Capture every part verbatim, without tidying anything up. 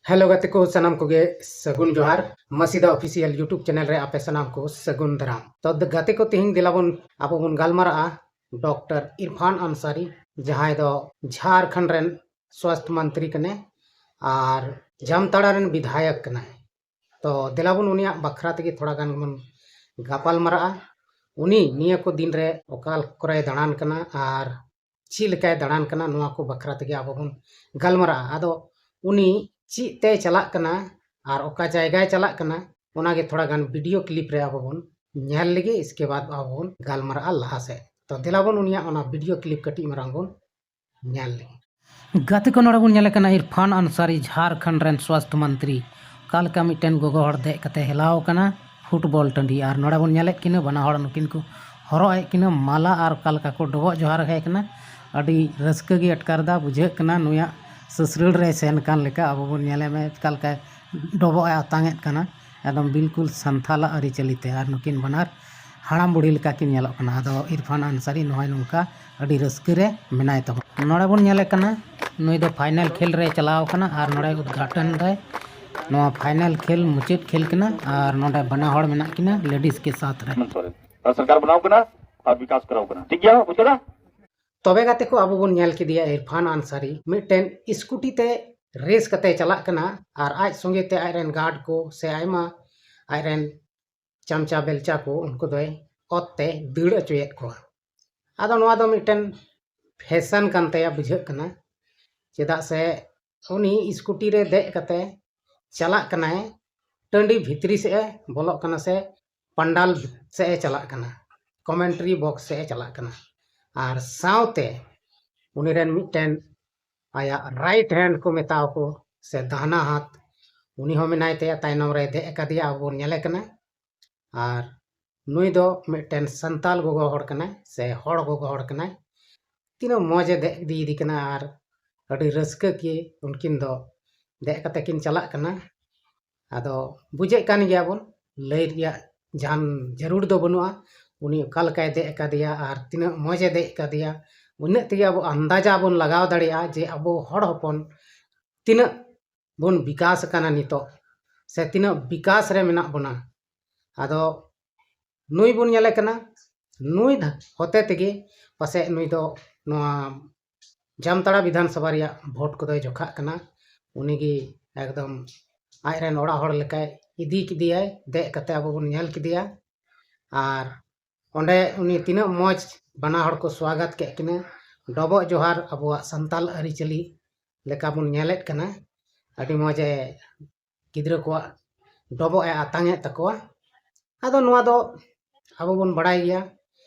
Hello ᱜᱟᱛᱮ ᱠᱚ, ᱥᱟᱱᱟᱢ ᱠᱚᱜᱮ ᱥᱟᱹᱜᱩᱱ ᱡᱚᱦᱟᱨ᱾ ᱢᱟᱥᱤᱫᱟ ᱚᱯᱷᱤᱥᱤᱭᱟᱞ YouTube ᱪᱮᱱᱮᱞ ᱨᱮ ᱟᱯᱮ ᱥᱟᱱᱟᱢ ᱠᱚ ᱥᱟᱹᱜᱩᱱ ᱫᱟᱨᱟᱢ᱾ ᱛᱚ ᱜᱟᱛᱮ ᱠᱚ, ᱛᱮᱦᱮᱧ ᱫᱮᱞᱟ ᱵᱚᱱ ᱟᱵᱚ ᱵᱚᱱ ᱜᱟᱞᱢᱟᱨᱟᱜᱼᱟ ᱰᱚᱠᱴᱚᱨ ᱤᱨᱯᱷᱟᱱ ᱟᱱᱥᱟᱨᱤ, ᱡᱟᱦᱟᱸᱭ ᱫᱚ ᱡᱷᱟᱲᱠᱷᱚᱸᱰ ᱨᱮᱱ ᱥᱣᱟᱥᱛᱷ ᱢᱚᱱᱛᱨᱤ ᱠᱟᱱᱟᱭ ᱟᱨ ᱡᱟᱢᱛᱟᱲᱟ ᱨᱮᱱ ᱵᱤᱫᱷᱟᱭᱚᱠ ᱠᱟᱱᱟᱭ᱾ ᱛᱚ ᱫᱮᱞᱟ ᱵᱚᱱ ᱩᱱᱤᱭᱟᱜ ᱵᱟᱠᱷᱨᱟ ᱛᱮᱜᱮ ᱛᱷᱚᱲᱟ ᱜᱟᱱ ᱵᱚᱱ ᱜᱟᱯᱟᱞ ᱢᱟᱨᱟᱜᱼᱟ᱾ ᱩᱱᱤ ᱱᱤᱭᱟᱹ ᱠᱚ ᱫᱤᱱ ᱨᱮ ᱚᱠᱟ ᱠᱚᱨᱮᱭ ᱫᱟᱬᱟᱱ ᱠᱟᱱᱟ ᱟᱨ ᱪᱮᱫ ᱞᱮᱠᱟᱭ ᱫᱟᱬᱟᱱ ᱠᱟᱱᱟ, ᱱᱚᱣᱟ ᱠᱚ ᱵᱟᱠᱷᱨᱟ ᱛᱮᱜᱮ ᱟᱵᱚ ᱵᱚᱱ ᱜᱟᱞᱢᱟᱨᱟᱜᱼᱟ᱾ ᱟᱫᱚ ᱩᱱᱤ ᱪᱮᱫ ᱛᱮᱭ ᱪᱟᱞᱟᱜ ᱠᱟᱱᱟ ᱟᱨ ᱚᱠᱟ ᱡᱟᱭᱜᱟᱭ ᱪᱟᱞᱟᱜ ᱠᱟᱱᱟ, ᱚᱱᱟᱜᱮ ᱛᱷᱚᱲᱟ ᱜᱟᱱ ᱵᱷᱤᱰᱤᱭᱳ ᱠᱞᱤᱯ ᱨᱮ ᱟᱵᱚ ᱵᱚᱱ ᱧᱮᱞ ᱞᱮᱜᱮ, ᱤᱥᱠᱮ ᱵᱟᱫ ᱟᱵᱚ ᱵᱚᱱ ᱜᱟᱞᱢᱟᱨᱟᱜᱼᱟ ᱞᱟᱦᱟ ᱥᱮᱫ᱾ ᱛᱚ ᱫᱮᱞᱟ ᱵᱚᱱ ᱩᱱᱤᱭᱟᱜ ᱚᱱᱟ ᱵᱷᱤᱰᱤᱭᱳ ᱠᱞᱤᱯ ᱠᱟᱹᱴᱤᱡ ᱢᱟᱨᱟᱝ ᱵᱚᱱ ᱧᱮᱞ ᱞᱮᱜᱮ᱾ ᱜᱟᱛᱮ ᱠᱚ, ᱱᱚᱰᱮ ᱵᱚᱱ ᱧᱮᱞᱮ ᱠᱟᱱᱟ ᱤᱨᱯᱷᱟᱱ ᱟᱱᱥᱟᱨᱤ, ᱡᱷᱟᱲᱠᱷᱚᱸᱰ ᱨᱮᱱ ᱥᱣᱟᱥᱛᱷ ᱢᱚᱱᱛᱨᱤ, ᱚᱠᱟ ᱞᱮᱠᱟ ᱢᱤᱫᱴᱮᱱ ᱜᱚᱜᱚ ᱦᱚᱲ ᱫᱮᱡ ᱠᱟᱛᱮ ᱦᱮᱞᱟᱣ ᱠᱟᱱᱟ ᱯᱷᱩᱴᱵᱚᱞ ᱴᱟᱺᱰᱤ᱾ ᱟᱨ ᱱᱚᱰᱮ ᱵᱚᱱ ᱧᱮᱞᱮᱫ ᱠᱤᱱᱟ ᱵᱟᱱᱟ ᱦᱚᱲ, ᱱᱩᱠᱤᱱ ᱠᱚ ᱦᱚᱨᱚᱜ ᱮᱫ ᱠᱤᱱᱟ ᱢᱟᱞᱟ ᱟᱨ ᱚᱠᱟ ᱞᱮᱠᱟ ᱠᱚ ᱰᱚᱵᱚᱜ ᱡᱚᱦᱟᱨ ᱟᱠᱟᱭ ᱠᱟᱱᱟ᱾ ᱟᱹᱰᱤ ᱨᱟᱹᱥᱠᱟᱹ ᱜᱮ ᱟᱴᱠᱟᱨ ᱮᱫᱟ, ᱵᱩᱡᱷᱟᱹᱜ ᱠᱟᱱᱟ ᱱᱩᱭᱟᱜ ᱥᱟᱹᱥᱨᱟᱹᱲ ᱨᱮ ᱥᱮᱱ ᱠᱟᱱ ᱞᱮᱠᱟ᱾ ᱟᱵᱚ ᱵᱚᱱ ᱧᱮᱞᱮ ᱢᱮ ᱚᱠᱟ ᱞᱮᱠᱟᱭ ᱰᱚᱵᱚᱜ ᱮ ᱟᱛᱟᱝ ᱮᱫ ᱠᱟᱱᱟ, ᱮᱠᱫᱚᱢ ᱵᱤᱞᱠᱩᱞ ᱥᱟᱱᱛᱷᱟᱞᱟᱜ ᱟᱹᱨᱤᱪᱟᱹᱞᱤ ᱛᱮ᱾ ᱟᱨ ᱱᱩᱠᱤᱱ ᱵᱟᱱᱟᱨ ᱦᱟᱲᱟᱢ ᱵᱩᱲᱦᱤ ᱞᱮᱠᱟ ᱠᱤᱱ ᱧᱮᱞᱚᱜ ᱠᱟᱱᱟ᱾ ᱟᱫᱚ ᱤᱨᱯᱷᱟᱱ ᱟᱱᱥᱟᱨᱤ ᱱᱚᱜᱼᱚᱭ ᱱᱚᱝᱠᱟ ᱟᱹᱰᱤ ᱨᱟᱹᱥᱠᱟᱹ ᱨᱮ ᱢᱮᱱᱟᱭ ᱛᱟᱵᱚᱱᱟ᱾ ᱱᱚᱰᱮ ᱵᱚᱱ ᱧᱮᱞᱮ ᱠᱟᱱᱟ, ᱱᱩᱭ ᱫᱚ ᱯᱷᱟᱭᱱᱮᱞ ᱠᱷᱮᱞ ᱨᱮ ᱪᱟᱞᱟᱣ ᱠᱟᱱᱟ ᱟᱨ ᱱᱚᱰᱮ ᱩᱫᱽᱜᱷᱟᱴᱚᱱ ᱫᱟᱭ᱾ ᱱᱚᱣᱟ ᱯᱷᱟᱭᱱᱮᱞ ᱠᱷᱮᱞ ᱢᱩᱪᱟᱹᱫ ᱠᱷᱮᱞ ᱠᱟᱱᱟ ᱟᱨ ᱱᱚᱰᱮ ᱵᱟᱱᱟ ᱦᱚᱲ ᱢᱮᱱᱟᱜ ᱠᱤᱱᱟ ᱞᱮᱰᱤᱡ ᱠᱮ ᱥᱟᱛᱷ ᱨᱮ᱾ ᱢᱚᱱᱛᱨᱤ ᱟᱨ ᱥᱚᱨᱠᱟᱨ ᱵᱮᱱᱟᱣ ᱠᱟᱱᱟ ᱟᱨ ᱵᱤᱠᱟᱥ ᱠᱚᱨᱟᱣ ᱠᱟᱱᱟ, ᱴᱷᱤᱠ ᱜᱮᱭᱟ, ᱵᱩᱡᱷᱟᱹᱣ ᱫᱟ? ᱛᱚᱵᱮ ᱜᱟᱛᱮ ᱠᱚ, ᱟᱵᱚ ᱵᱚᱱ ᱧᱮᱞ ᱠᱮᱫᱮᱭᱟ ᱤᱨᱯᱷᱟᱱ ᱟᱱᱥᱟᱨᱤ ᱢᱤᱫᱴᱮᱱ ᱥᱠᱩᱴᱤ ᱛᱮ ᱨᱮᱥ ᱠᱟᱛᱮ ᱪᱟᱞᱟᱜ ᱠᱟᱱᱟ ᱟᱨ ᱟᱡ ᱥᱚᱸᱜᱮ ᱛᱮ ᱟᱡ ᱨᱮᱱ ᱜᱟᱨᱰ ᱠᱚ ᱥᱮ ᱟᱭᱢᱟ ᱟᱡ ᱨᱮᱱ ᱪᱟᱢᱪᱟ ᱵᱮᱞᱪᱟ ᱠᱚ, ᱩᱱᱠᱩ ᱫᱚᱭ ᱚᱛ ᱛᱮ ᱫᱟᱹᱲ ᱦᱚᱪᱚᱭᱮᱫ ᱠᱚᱣᱟ᱾ ᱟᱫᱚ ᱱᱚᱣᱟ ᱫᱚ ᱢᱤᱫᱴᱮᱱ ᱯᱷᱮᱥᱚᱱ ᱠᱟᱱ ᱛᱟᱭᱟ ᱵᱩᱡᱷᱟᱹᱜ ᱠᱟᱱᱟ, ᱪᱮᱫᱟᱜ ᱥᱮ ᱩᱱᱤ ᱥᱠᱩᱴᱤ ᱨᱮ ᱫᱮᱡ ᱠᱟᱛᱮ ᱪᱟᱞᱟᱜ ᱠᱟᱱᱟᱭ, ᱴᱟᱺᱰᱤ ᱵᱷᱤᱛᱨᱤ ᱥᱮᱫ ᱮ ᱵᱚᱞᱚᱜ ᱠᱟᱱᱟ ᱥᱮ ᱯᱟᱱᱰᱟᱞ ᱥᱮᱫ ᱮ ᱪᱟᱞᱟᱜ ᱠᱟᱱᱟ, ᱠᱚᱢᱮᱱᱴᱨᱤ ᱵᱚᱠᱥ ᱥᱮᱫ ᱮ ᱪᱟᱞᱟᱜ ᱠᱟᱱᱟ᱾ ᱟᱨ ᱥᱟᱶᱛᱮ ᱩᱱᱤ ᱨᱮᱱ ᱢᱤᱫᱴᱮᱱ ᱟᱭᱟᱜ ᱨᱟᱭᱤᱴ ᱦᱮᱱᱰ ᱠᱚ ᱢᱮᱛᱟᱣ ᱠᱚ ᱥᱮ ᱫᱟᱦᱱᱟ ᱦᱟᱛ, ᱩᱱᱤ ᱦᱚᱸ ᱢᱮᱱᱟᱭ ᱛᱟᱭᱟ, ᱛᱟᱭᱱᱚᱢ ᱨᱮ ᱫᱮᱡ ᱟᱠᱟᱫᱮᱭᱟ, ᱟᱵᱚ ᱵᱚᱱ ᱧᱮᱞᱮ ᱠᱟᱱᱟ᱾ ᱟᱨ ᱱᱩᱭ ᱫᱚ ᱢᱤᱫᱴᱮᱱ ᱥᱟᱱᱛᱟᱞ ᱜᱚᱜᱚ ᱦᱚᱲ ᱠᱟᱱᱟᱭ ᱥᱮ ᱦᱚᱲ ᱜᱚᱜᱚ ᱦᱚᱲ ᱠᱟᱱᱟᱭ᱾ ᱛᱤᱱᱟᱹᱜ ᱢᱚᱡᱽ ᱮ ᱫᱮᱡ ᱤᱫᱤᱭᱮᱫᱮ ᱠᱟᱱᱟ ᱟᱨ ᱟᱹᱰᱤ ᱨᱟᱹᱥᱠᱟᱹ ᱜᱮ ᱩᱱᱠᱤᱱ ᱫᱚ ᱫᱮᱡ ᱠᱟᱛᱮ ᱠᱤᱱ ᱪᱟᱞᱟᱜ ᱠᱟᱱᱟ᱾ ᱟᱫᱚ ᱵᱩᱡᱷᱟᱹᱜ ᱠᱟᱱ ᱜᱮᱭᱟ ᱵᱚᱱ, ᱞᱟᱹᱭ ᱨᱮᱭᱟᱜ ᱡᱟᱦᱟᱱ ᱡᱟᱹᱨᱩᱲ ᱫᱚ ᱵᱟᱹᱱᱩᱜᱼᱟ᱾ ᱩᱱᱤ ᱚᱠᱟ ᱞᱮᱠᱟᱭ ᱫᱮᱡ ᱟᱠᱟᱫᱮᱭᱟ ᱟᱨ ᱛᱤᱱᱟᱹᱜ ᱢᱚᱡᱽ ᱮ ᱫᱮᱡ ᱟᱠᱟᱫᱮᱭᱟ, ᱩᱱᱟᱹᱜ ᱛᱮᱜᱮ ᱟᱵᱚ ᱟᱱᱫᱟᱡᱟ ᱵᱚᱱ ᱞᱟᱜᱟᱣ ᱫᱟᱲᱮᱭᱟᱜᱼᱟ ᱡᱮ ᱟᱵᱚ ᱦᱚᱲ ᱦᱚᱯᱚᱱ ᱛᱤᱱᱟᱹᱜ ᱵᱚᱱ ᱵᱤᱠᱟᱥ ᱟᱠᱟᱱᱟ ᱱᱤᱛᱚᱜ, ᱥᱮ ᱛᱤᱱᱟᱹᱜ ᱵᱤᱠᱟᱥ ᱨᱮ ᱢᱮᱱᱟᱜ ᱵᱚᱱᱟ᱾ ᱟᱫᱚ ᱱᱩᱭ ᱵᱚᱱ ᱧᱮᱞᱮ ᱠᱟᱱᱟ, ᱱᱩᱭ ᱫᱷᱟ-, ᱦᱚᱛᱮ ᱛᱮᱜᱮ ᱯᱟᱥᱮᱡ ᱱᱩᱭ ᱫᱚ ᱱᱚᱣᱟ ᱡᱟᱢᱛᱟᱲᱟ ᱵᱤᱫᱷᱟᱱ ᱥᱚᱵᱷᱟ ᱨᱮᱭᱟᱜ ᱵᱷᱳᱴ ᱠᱚᱫᱚᱭ ᱡᱚᱠᱷᱟᱜ ᱠᱟᱱᱟ᱾ ᱩᱱᱤᱜᱮ ᱮᱠᱫᱚᱢ ᱟᱡᱨᱮᱱ ᱚᱲᱟᱜ ᱦᱚᱲ ᱞᱮᱠᱟᱭ ᱤᱫᱤ ᱠᱮᱫᱮᱭᱟᱭ, ᱫᱮᱡ ᱠᱟᱛᱮ ᱟᱵᱚ ᱵᱚᱱ ᱧᱮᱞ ᱠᱮᱫᱮᱭᱟ᱾ ᱟᱨ ᱚᱸᱰᱮ ᱩᱱᱤ ᱛᱤᱱᱟᱹᱜ ᱢᱚᱡᱽ ᱵᱟᱱᱟ ᱦᱚᱲ ᱠᱚ ᱥᱣᱟᱜᱟᱛ ᱠᱮᱫ ᱠᱤᱱᱟᱹ᱾ ᱰᱚᱵᱚᱜ ᱡᱚᱦᱟᱨ ᱟᱵᱚᱣᱟᱜ ᱥᱟᱱᱛᱟᱞ ᱟᱹᱨᱤᱪᱟᱹᱞᱤ ᱞᱮᱠᱟ ᱵᱚᱱ ᱧᱮᱞᱮᱫ ᱠᱟᱱᱟ᱾ ᱟᱹᱰᱤ ᱢᱚᱡᱽ ᱮ ᱜᱤᱫᱽᱨᱟᱹ ᱠᱚᱣᱟᱜ ᱰᱚᱵᱚᱜ ᱮ ᱟᱛᱟᱝ ᱮᱫ ᱛᱟᱠᱚᱣᱟ᱾ ᱟᱫᱚ ᱱᱚᱣᱟ ᱫᱚ ᱟᱵᱚ ᱵᱚᱱ ᱵᱟᱲᱟᱭ ᱜᱮᱭᱟ,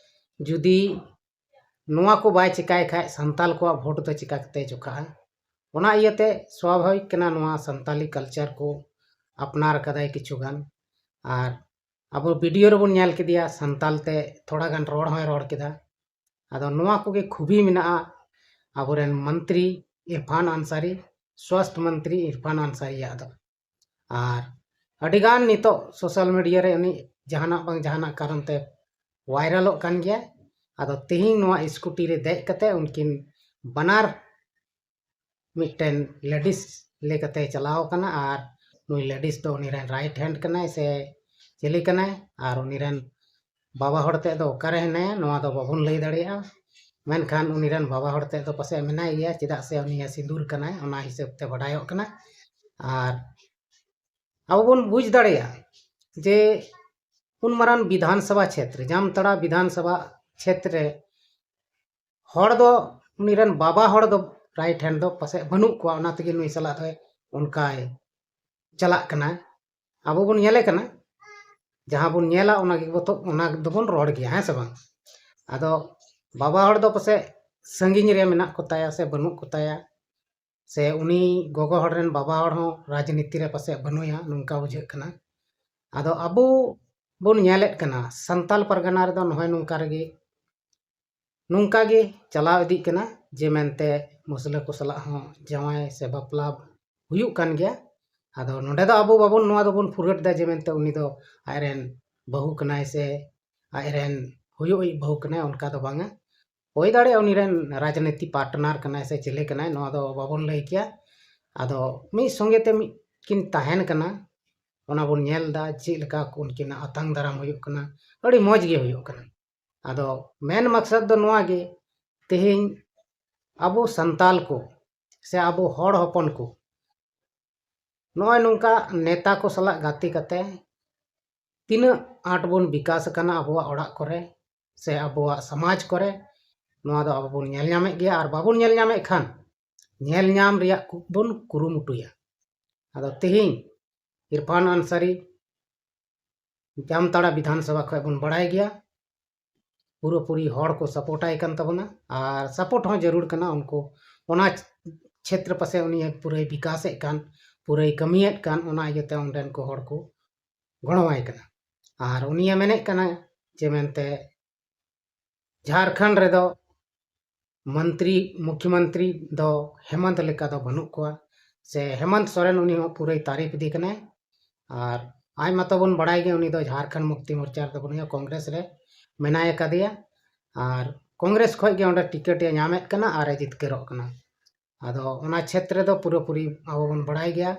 ᱡᱩᱫᱤ ᱱᱚᱣᱟ ᱠᱚ ᱵᱟᱭ ᱪᱮᱠᱟᱭ ᱠᱷᱟᱡ ᱥᱟᱱᱛᱟᱞ ᱠᱚᱣᱟᱜ ᱵᱷᱳᱴ ᱫᱚ ᱪᱮᱠᱟ ᱠᱟᱛᱮ ᱡᱚᱠᱷᱟᱜᱼᱟ? ᱚᱱᱟ ᱤᱭᱟᱹᱛᱮ ᱥᱣᱟᱵᱷᱟᱵᱤᱠ ᱠᱟᱱᱟ, ᱱᱚᱣᱟ ᱥᱟᱱᱛᱟᱞᱤ ᱠᱟᱞᱪᱟᱨ ᱠᱚ ᱟᱯᱱᱟᱨ ᱠᱟᱫᱟᱭ ᱠᱤᱪᱷᱩ ᱜᱟᱱ᱾ ᱟᱨ ᱟᱵᱚ ᱵᱷᱤᱰᱤᱭᱳ ᱨᱮᱵᱚᱱ ᱧᱮᱞ ᱠᱮᱫᱮᱭᱟ, ᱥᱟᱱᱛᱟᱞ ᱛᱮ ᱛᱷᱚᱲᱟ ᱜᱟᱱ ᱨᱚᱲ ᱦᱚᱸᱭ ᱨᱚᱲ ᱠᱮᱫᱟ᱾ ᱟᱫᱚ ᱱᱚᱣᱟ ᱠᱚᱜᱮ ᱠᱷᱩᱵᱤ ᱢᱮᱱᱟᱜᱼᱟ ᱟᱵᱚᱨᱮᱱ ᱢᱚᱱᱛᱨᱤ ᱤᱨᱯᱷᱟᱱ ᱟᱱᱥᱟᱨᱤ, ᱥᱣᱟᱥᱛᱷ ᱢᱚᱱᱛᱨᱤ ᱤᱨᱯᱷᱟᱱ ᱟᱱᱥᱟᱨᱤᱭᱟᱜ ᱫᱚ᱾ ᱟᱨ ᱟᱹᱰᱤᱜᱟᱱ ᱱᱤᱛᱚᱜ ᱥᱳᱥᱟᱞ ᱢᱤᱰᱤᱭᱟ ᱨᱮ ᱩᱱᱤ ᱡᱟᱦᱟᱱᱟᱜ ᱵᱟᱝ ᱡᱟᱦᱟᱱᱟᱜ ᱠᱟᱨᱚᱱ ᱛᱮ ᱵᱷᱟᱭᱨᱟᱞᱚᱜ ᱠᱟᱱ ᱜᱮᱭᱟ᱾ ᱟᱫᱚ ᱛᱮᱦᱮᱧ ᱱᱚᱣᱟ ᱥᱠᱩᱴᱤ ᱨᱮ ᱫᱮᱡ ᱠᱟᱛᱮ ᱩᱱᱠᱤᱱ ᱵᱟᱱᱟᱨ ᱢᱤᱫᱴᱮᱱ ᱞᱮᱰᱤᱥ ᱞᱮᱠᱟᱛᱮ ᱪᱟᱞᱟᱣ ᱠᱟᱱᱟ᱾ ᱟᱨ ᱱᱩᱭ ᱞᱮᱰᱤᱥ ᱫᱚ ᱩᱱᱤ ᱨᱮᱱ ᱨᱟᱭᱤᱴ ᱦᱮᱱᱰ ᱠᱟᱱᱟᱭ ᱥᱮ ᱪᱤᱞᱤ ᱠᱟᱱᱟᱭ, ᱟᱨ ᱩᱱᱤ ᱨᱮᱱ ᱵᱟᱵᱟ ᱦᱚᱲ ᱛᱮᱫ ᱫᱚ ᱚᱠᱟᱨᱮ ᱦᱮᱱᱟᱭᱟ, ᱱᱚᱣᱟ ᱫᱚ ᱵᱟᱵᱚᱱ ᱞᱟᱹᱭ ᱫᱟᱲᱮᱭᱟᱜᱼᱟ᱾ ᱢᱮᱱᱠᱷᱟᱱ ᱩᱱᱤ ᱨᱮᱱ ᱵᱟᱵᱟ ᱦᱚᱲ ᱛᱮᱫ ᱫᱚ ᱯᱟᱥᱮᱡ ᱢᱮᱱᱟᱭ ᱜᱮᱭᱟ, ᱪᱮᱫᱟᱜ ᱥᱮ ᱩᱱᱤ ᱥᱤᱸᱫᱩᱨ ᱠᱟᱱᱟᱭ, ᱚᱱᱟ ᱦᱤᱥᱟᱹᱵ ᱛᱮ ᱵᱟᱰᱟᱭᱚᱜ ᱠᱟᱱᱟ᱾ ᱟᱨ ᱟᱵᱚ ᱵᱚᱱ ᱵᱩᱡᱽ ᱫᱟᱲᱮᱭᱟᱜᱼᱟ ᱡᱮ ᱩᱱ ᱢᱟᱨᱟᱝ ᱵᱤᱫᱷᱟᱱ ᱥᱚᱵᱷᱟ ᱪᱷᱮᱛᱨᱮ, ᱡᱟᱢᱛᱟᱲᱟ ᱵᱤᱫᱷᱟᱱ ᱥᱚᱵᱷᱟ ᱪᱷᱮᱛᱨᱮ ᱦᱚᱲ ᱫᱚ, ᱩᱱᱤ ᱨᱮᱱ ᱵᱟᱵᱟ ᱦᱚᱲ ᱫᱚ ᱨᱟᱭᱤᱴ ᱦᱮᱱᱰ ᱫᱚ ᱯᱟᱥᱮᱡ ᱵᱟᱹᱱᱩᱜ ᱠᱚᱣᱟ, ᱚᱱᱟ ᱛᱮᱜᱮ ᱱᱩᱭ ᱥᱟᱞᱟᱜ ᱫᱚᱭ ᱚᱱᱠᱟᱭ ᱪᱟᱞᱟᱜ ᱠᱟᱱᱟ᱾ ᱟᱵᱚ ᱵᱚᱱ ᱧᱮᱞᱮ ᱠᱟᱱᱟ, ᱡᱟᱦᱟᱸ ᱵᱚᱱ ᱧᱮᱞᱟ ᱚᱱᱟ ᱜᱮᱵᱚ ᱛᱚ, ᱚᱱᱟ ᱫᱚᱵᱚᱱ ᱨᱚᱲ ᱜᱮᱭᱟ, ᱦᱮᱸ ᱥᱮ ᱵᱟᱝ? ᱟᱫᱚ ᱵᱟᱵᱟ ᱦᱚᱲ ᱫᱚ ᱯᱟᱥᱮᱡ ᱥᱟᱺᱜᱤᱧ ᱨᱮ ᱢᱮᱱᱟᱜ ᱠᱚᱛᱟᱭᱟ ᱥᱮ ᱵᱟᱹᱱᱩᱜ ᱠᱚᱛᱟᱭᱟ, ᱥᱮ ᱩᱱᱤ ᱜᱚᱜᱚ ᱦᱚᱲ ᱨᱮᱱ ᱵᱟᱵᱟ ᱦᱚᱲ ᱦᱚᱸ ᱨᱟᱡᱽᱱᱤᱛᱤ ᱨᱮ ᱯᱟᱥᱮᱡ ᱵᱟᱹᱱᱩᱭᱟ, ᱱᱚᱝᱠᱟ ᱵᱩᱡᱷᱟᱹᱜ ᱠᱟᱱᱟ᱾ ᱟᱫᱚ ᱟᱵᱚ ᱵᱚᱱ ᱧᱮᱞᱮᱫ ᱠᱟᱱᱟ ᱥᱟᱱᱛᱟᱞ ᱯᱟᱨᱜᱟᱱᱟ ᱨᱮᱫᱚ ᱱᱚᱜᱼᱚᱭ ᱱᱚᱝᱠᱟ ᱨᱮᱜᱮ, ᱱᱚᱝᱠᱟ ᱜᱮ ᱪᱟᱞᱟᱣ ᱤᱫᱤᱜ ᱠᱟᱱᱟ, ᱡᱮ ᱢᱮᱱᱛᱮ ᱢᱩᱥᱞᱟᱹ ᱠᱚ ᱥᱟᱞᱟᱜ ᱦᱚᱸ ᱡᱟᱶᱟᱭ ᱥᱮ ᱵᱟᱯᱞᱟ ᱦᱩᱭᱩᱜ ᱠᱟᱱ ᱜᱮᱭᱟ᱾ ᱟᱫᱚ ᱱᱚᱰᱮ ᱫᱚ ᱟᱵᱚ ᱵᱟᱵᱚᱱ, ᱱᱚᱣᱟ ᱫᱚᱵᱚᱱ ᱯᱷᱩᱨᱜᱟᱹᱴ ᱮᱫᱟ ᱡᱮ ᱢᱮᱱᱛᱮ ᱩᱱᱤ ᱫᱚ ᱟᱡᱨᱮᱱ ᱵᱟᱹᱦᱩ ᱠᱟᱱᱟᱭ ᱥᱮ ᱟᱡᱨᱮᱱ ᱦᱩᱭᱩᱜ ᱤᱡ ᱵᱟᱹᱦᱩ ᱠᱟᱱᱟᱭ, ᱚᱱᱠᱟ ᱫᱚ ᱵᱟᱝᱟ᱾ ᱦᱩᱭ ᱫᱟᱲᱮᱭᱟᱜᱼᱟ ᱩᱱᱤ ᱨᱮᱱ ᱨᱟᱡᱽᱱᱤᱛᱤ ᱯᱟᱨᱴᱱᱟᱨ ᱠᱟᱱᱟᱭ ᱥᱮ ᱪᱤᱞᱤ ᱠᱟᱱᱟᱭ, ᱱᱚᱣᱟ ᱫᱚ ᱵᱟᱵᱚᱱ ᱞᱟᱹᱭ ᱠᱮᱭᱟ᱾ ᱟᱫᱚ ᱢᱤᱫ ᱥᱚᱸᱜᱮ ᱛᱮ ᱢᱤᱫ ᱠᱤᱱ ᱛᱟᱦᱮᱱ ᱠᱟᱱᱟ, ᱚᱱᱟ ᱵᱚᱱ ᱧᱮᱞ ᱮᱫᱟ ᱪᱮᱫ ᱞᱮᱠᱟ ᱩᱱᱠᱤᱱᱟᱜ ᱟᱛᱟᱝ ᱫᱟᱨᱟᱢ ᱦᱩᱭᱩᱜ ᱠᱟᱱᱟ᱾ ᱟᱹᱰᱤ ᱢᱚᱡᱽ ᱜᱮ ᱦᱩᱭᱩᱜ ᱠᱟᱱᱟ᱾ ᱟᱫᱚ ᱢᱮᱱ ᱢᱟᱠᱥᱟᱫ ᱫᱚ ᱱᱚᱣᱟ ᱜᱮ, ᱛᱮᱦᱮᱧ ᱟᱵᱚ ᱥᱟᱱᱛᱟᱞ ᱠᱚ ᱥᱮ ᱟᱵᱚ ᱦᱚᱲ ᱦᱚᱯᱚᱱ ᱠᱚ ᱱᱚᱜᱼᱚᱭ ᱱᱚᱝᱠᱟ ᱱᱮᱛᱟ ᱠᱚ ᱥᱟᱞᱟᱜ ᱜᱟᱛᱮ ᱠᱟᱛᱮ ᱛᱤᱱᱟᱹᱜ ᱟᱸᱴ ᱵᱚᱱ ᱵᱤᱠᱟᱥ ᱟᱠᱟᱱᱟ ᱟᱵᱚᱣᱟᱜ ᱚᱲᱟᱜ ᱠᱚᱨᱮ ᱥᱮ ᱟᱵᱚᱣᱟᱜ ᱥᱚᱢᱟᱡᱽ ᱠᱚᱨᱮ, ᱱᱚᱣᱟ ᱫᱚ ᱟᱵᱚ ᱵᱚᱱ ᱧᱮᱞ ᱧᱟᱢᱮᱫ ᱜᱮᱭᱟ᱾ ᱟᱨ ᱵᱟᱵᱚᱱ ᱧᱮᱞ ᱧᱟᱢᱮᱫ ᱠᱷᱟᱱ ᱧᱮᱞ ᱧᱟᱢ ᱨᱮᱭᱟᱜ ᱠᱩ- ᱵᱚᱱ ᱠᱩᱨᱩᱢᱩᱴᱩᱭᱟ᱾ ᱟᱫᱚ ᱛᱮᱦᱮᱧ ᱤᱨᱯᱷᱟᱱ ᱟᱱᱥᱟᱨᱤ ᱡᱟᱢᱛᱟᱲᱟ ᱵᱤᱫᱷᱟᱱ ᱥᱚᱵᱷᱟ ᱠᱷᱚᱱ ᱵᱚᱱ ᱵᱟᱲᱟᱭ ᱜᱮᱭᱟ, ᱯᱩᱨᱟᱹᱯᱩᱨᱤ ᱦᱚᱲ ᱠᱚ ᱥᱟᱯᱳᱨᱴ ᱟᱭ ᱠᱟᱱ ᱛᱟᱵᱚᱱᱟ᱾ ᱟᱨ ᱥᱟᱯᱳᱨᱴ ᱦᱚᱸ ᱡᱟᱹᱨᱩᱲ ᱠᱟᱱᱟ᱾ ᱩᱱᱠᱩ ᱚᱱᱟ ᱪᱷᱮᱛᱨᱚ ᱯᱟᱥᱮ ᱩᱱᱤ ᱯᱩᱨᱟᱹᱭ ᱵᱤᱠᱟᱥᱮᱫ ᱠᱟᱱ, ᱯᱩᱨᱟᱹᱭ ᱠᱟᱹᱢᱤᱭᱮᱫ ᱠᱟᱱ, ᱚᱱᱟ ᱤᱭᱟᱹᱛᱮ ᱚᱸᱰᱮᱱ ᱠᱚ ᱦᱚᱲ ᱠᱚ ᱜᱚᱲᱚᱣᱟᱭ ᱠᱟᱱᱟ᱾ ᱟᱨ ᱩᱱᱤᱭᱮ ᱢᱮᱱᱮᱫ ᱠᱟᱱᱟ ᱡᱮ ᱢᱮᱱᱛᱮ ᱡᱷᱟᱲᱠᱷᱚᱸᱰ ᱨᱮᱫᱚ ᱢᱚᱱᱛᱨᱤ, ᱢᱩᱠᱷᱭᱚᱢᱚᱱᱛᱨᱤ ᱫᱚ ᱦᱮᱢᱚᱱᱛ ᱞᱮᱠᱟ ᱫᱚ ᱵᱟᱹᱱᱩᱜ ᱠᱚᱣᱟ, ᱥᱮ ᱦᱮᱢᱚᱱᱛ ᱥᱚᱨᱮᱱ ᱩᱱᱤ ᱦᱚᱸ ᱯᱩᱨᱟᱹᱭ ᱛᱟᱹᱨᱤᱯᱷ ᱤᱫᱤ ᱠᱟᱱᱟᱭ᱾ ᱟᱨ ᱟᱡ ᱢᱟᱛᱚ ᱵᱚᱱ ᱵᱟᱲᱟᱭ ᱜᱮ, ᱩᱱᱤ ᱫᱚ ᱡᱷᱟᱲᱠᱷᱚᱸᱰ ᱢᱩᱠᱛᱤ ᱢᱳᱨᱪᱟ ᱨᱮᱫᱚ ᱵᱟᱹᱱᱩᱭᱟ, ᱠᱚᱝᱜᱨᱮᱥ ᱨᱮ ᱢᱮᱱᱟᱭ ᱟᱠᱟᱫᱮᱭᱟ᱾ ᱟᱨ ᱠᱚᱝᱜᱨᱮᱥ ᱠᱷᱚᱱ ᱜᱮ ᱚᱸᱰᱮ ᱴᱤᱠᱤᱴ ᱮ ᱧᱟᱢᱮᱫ ᱠᱟᱱᱟ ᱟᱨ ᱮ ᱡᱤᱛᱠᱟᱹᱨᱚᱜ ᱠᱟᱱᱟ᱾ ᱟᱫᱚ ᱚᱱᱟ ᱪᱷᱮᱛᱨᱚ ᱫᱚ ᱯᱩᱨᱟᱹᱯᱩᱨᱤ ᱟᱵᱚ ᱵᱚᱱ ᱵᱟᱲᱟᱭ ᱜᱮᱭᱟ,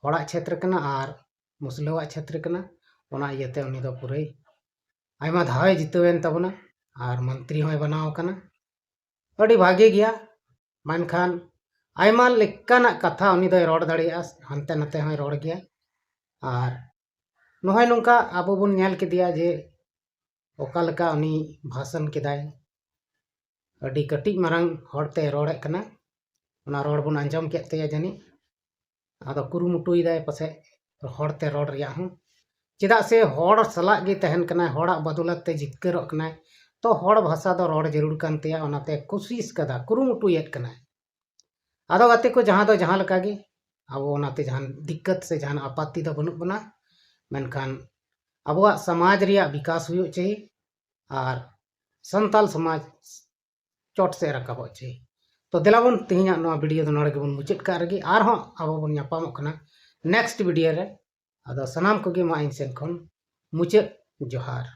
ᱦᱚᱲᱟᱜ ᱪᱷᱮᱛᱨᱚ ᱠᱟᱱᱟ ᱟᱨ ᱢᱩᱥᱞᱟᱹᱣᱟᱜ ᱪᱷᱮᱛᱨᱚ ᱠᱟᱱᱟ᱾ ᱚᱱᱟ ᱤᱭᱟᱹᱛᱮ ᱩᱱᱤ ᱫᱚ ᱯᱩᱨᱟᱹᱭ ᱟᱭᱢᱟ ᱫᱷᱟᱣᱮ ᱡᱤᱛᱟᱹᱣᱮᱱ ᱛᱟᱵᱚᱱᱟ ᱟᱨ ᱢᱚᱱᱛᱨᱤ ᱦᱚᱸᱭ ᱵᱮᱱᱟᱣ ᱟᱠᱟᱱᱟ᱾ ᱟᱹᱰᱤ ᱵᱷᱟᱜᱮ ᱜᱮᱭᱟ, ᱢᱮᱱᱠᱷᱟᱱ ᱟᱭᱢᱟ ᱞᱮᱠᱟᱱᱟᱜ ᱠᱟᱛᱷᱟ ᱩᱱᱤ ᱫᱚᱭ ᱨᱚᱲ ᱫᱟᱲᱮᱭᱟᱜᱼᱟ, ᱦᱟᱱᱛᱮ ᱱᱟᱛᱮ ᱦᱚᱸᱭ ᱨᱚᱲ ᱜᱮᱭᱟ᱾ ᱟᱨ ᱱᱚᱜᱼᱚᱭ ᱱᱚᱝᱠᱟ ᱟᱵᱚ ᱵᱚᱱ ᱧᱮᱞ ᱠᱮᱫᱮᱭᱟ ᱡᱮ ᱚᱠᱟ ᱞᱮᱠᱟ ᱩᱱᱤ ᱵᱷᱟᱥᱚᱱ ᱠᱮᱫᱟᱭ, ᱟᱹᱰᱤ ᱠᱟᱹᱴᱤᱡ ᱢᱟᱨᱟᱝ ᱦᱚᱲᱛᱮ ᱨᱚᱲᱮᱫ ᱠᱟᱱᱟ, ᱚᱱᱟ ᱨᱚᱲ ᱵᱚᱱ ᱟᱸᱡᱚᱢ ᱠᱮᱫ ᱛᱟᱭᱟ ᱡᱟᱹᱱᱤᱡ᱾ ᱟᱫᱚ ᱠᱩᱨᱩᱢᱩᱴᱩᱭᱮᱫᱟᱭ ᱯᱟᱥᱮᱡ ᱦᱚᱲᱛᱮ ᱨᱚᱲ ᱨᱮᱭᱟᱜ ᱦᱚᱸ, ᱪᱮᱫᱟᱜ ᱥᱮ ᱦᱚᱲ ᱥᱟᱞᱟᱜ ᱜᱮ ᱛᱟᱦᱮᱱ ᱠᱟᱱᱟᱭ, ᱦᱚᱲᱟᱜ ᱵᱚᱫᱚᱞᱟᱛ ᱛᱮ ᱡᱤᱛᱠᱟᱹᱨᱚᱜ ᱠᱟᱱᱟᱭ᱾ ᱛᱚ ᱦᱚᱲ ᱵᱷᱟᱥᱟ ᱫᱚ ᱨᱚᱲ ᱡᱟᱹᱨᱩᱲ ᱠᱟᱱ ᱛᱟᱭᱟ, ᱚᱱᱟᱛᱮ ᱠᱩᱥᱤᱥ ᱠᱟᱫᱟ, ᱠᱩᱨᱩᱢᱩᱴᱩᱭᱮᱫ ᱠᱟᱱᱟᱭ᱾ ᱟᱫᱚ ᱜᱟᱛᱮ ᱠᱚ, ᱡᱟᱦᱟᱸ ᱫᱚ ᱡᱟᱦᱟᱸ ᱞᱮᱠᱟ ᱜᱮ, ᱟᱵᱚ ᱚᱱᱟᱛᱮ ᱡᱟᱦᱟᱱ ᱫᱤᱠᱠᱟᱛ ᱥᱮ ᱡᱟᱦᱟᱱ ᱟᱯᱟᱛᱛᱤ ᱫᱚ ᱵᱟᱹᱱᱩᱜ ᱵᱚᱱᱟ, ᱢᱮᱱᱠᱷᱟᱱ ᱟᱵᱚᱣᱟᱜ ᱥᱚᱢᱟᱡᱽ ᱨᱮᱭᱟᱜ ᱵᱤᱠᱟᱥ ᱦᱩᱭᱩᱜ ᱪᱟᱹᱦᱤ ᱟᱨ ᱥᱟᱱᱛᱟᱞ ᱥᱚᱢᱟᱡᱽ ᱪᱚᱴ ᱥᱮᱫ ᱨᱟᱠᱟᱵᱚᱜ ᱪᱟᱹᱦᱤ᱾ ᱛᱚ ᱫᱮᱞᱟ ᱵᱚᱱ, ᱛᱮᱦᱮᱧᱟᱜ ᱱᱚᱣᱟ ᱵᱷᱤᱰᱤᱭᱳ ᱫᱚ ᱱᱚᱰᱮ ᱜᱮᱵᱚᱱ ᱢᱩᱪᱟᱹᱫ ᱠᱟᱜ ᱨᱮᱜᱮ, ᱟᱨᱦᱚᱸ ᱟᱵᱚ ᱵᱚᱱ ᱧᱟᱯᱟᱢᱚᱜ ᱠᱟᱱᱟ ᱱᱮᱠᱥᱴ ᱵᱷᱤᱰᱤᱭᱳ ᱨᱮ᱾ ᱟᱫᱚ ᱥᱟᱱᱟᱢ ᱠᱚᱜᱮ ᱢᱟ ᱤᱧ ᱥᱮᱱ ᱠᱷᱚᱱ ᱢᱩᱪᱟᱹᱫ ᱡᱚᱦᱟᱨ᱾